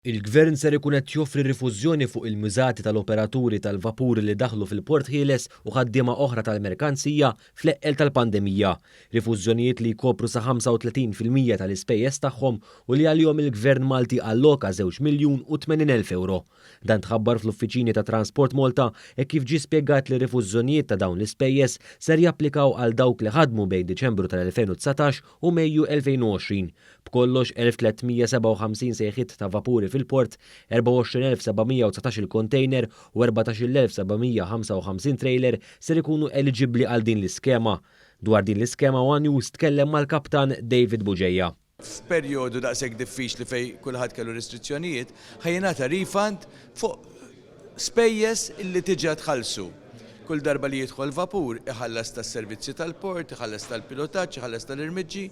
Il-Gvern ser ikun qed joffri rifużjoni fuq il-miżati tal-operaturi tal-vapuri li daħlu fil-Port Ħieles u ħaddiema oħra tal-merkanzija fl-eqqel tal-pandemija. Rifużjonijiet li jkopru sa 35% tal-ispejjeż tagħhom u li għalihom il-Gvern Malti alloka żewġ miljun u 80 elf ewro. Dan tħabbar fl-uffiċini ta' Transport Malta hekk kif ġie spjegat li r-rifużjonijiet ta' dawn l-ispejjeż ser japplikaw għal dawk li ħadmu bejn Diċembru tal-2019 u Mejju 2020. B'kollox 1,357 sejħiet ta' vapuri fil-port, 24,719-il kontejner u 14,755 trailer ser ikunu eliġibbli għal din l-iskema. Dwar din l-iskema one News tkellem mal-Kaptan David Bugeja. F'perjodu daqshekk diffiċli fejn kulħadd kellu restrizzjonijiet, ħa jingħata refund fuq spejjeż illi diġà tħallsu. Kull darba li jidħol vapur iħallas tas-servizzi tal-port, iħallas tal-pilotaġġ, iħallas tal-irmiġġi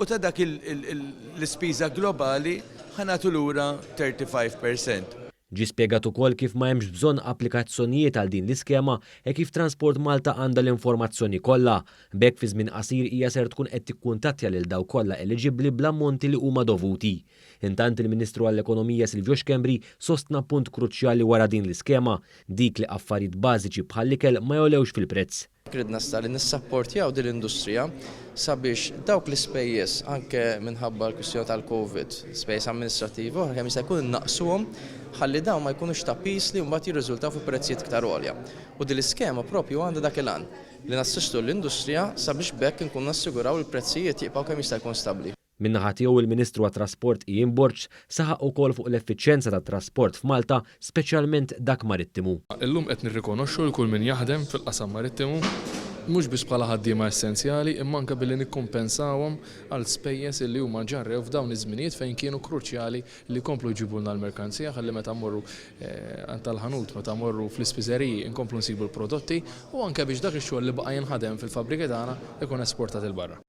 u ta' dak l-ispiża globali ħa nagħtu lura 35%. Ġie spjegat ukoll kif ma hemmx bżonn applikazzjonijiet għal din l-iskema e kif Transport Malta għandha l-informazzjoni kollha. B'hekk fi żmien qasir hija ser tkun qed tikkuntattja lil dawk kollha eliġibbli bl-ammonti li huma dovuti. Intant il-Ministru għall-Ekonomija Silvio Schembri sostna punt kruċjali wara din l-iskema, dik li affarijiet bażiċi bħall-ikel ma jogħlewx fil-prezz. Ridna sta li nissapportjaw din l-industrija sabiex dawk l-ispejjeż anke minħabba l-kwistjoni tal-Covid, spejjeż amministrativi oħra kemm jista' jkun innaqsuhom ħalli dawn ma jkunux ta' piż li mbagħad jirriżultaw fi prezzijiet iktar għolja. U din l-iskema propju għandha dak il-għan li nassistu l-industrija sabiex b'hekk inkunu nassiguraw li l-prezzijiet jibqgħu kemm jista' jkun stabbli. Min-naħa tiegħu il-Ministru għat-Trasport Ian Borg saħaq ukoll fuq l-effiċjenza tat-trasport f'Malta, speċjalment dak marittimu. Illum qed nirrikonoxxu lil kull min jaħdem fil-qasam marittimu, mhux biss bħala ħaddiema essenzjali imma anke billi nikkumpensawhom għal spejjeż illi huma ġarrew f'dawn iż-żminijiet fejn kienu kruċjali li jkomplu jġibulna l-merkanzija ħalli meta mmorru għand tal-ħanut, meta mmorru fl-ispiżeriji nkomplu nsibu l-prodotti u anke biex dak ix-xogħol li baqa' jinħadem fil-fabbriki tagħna ikun esportat 'il barra.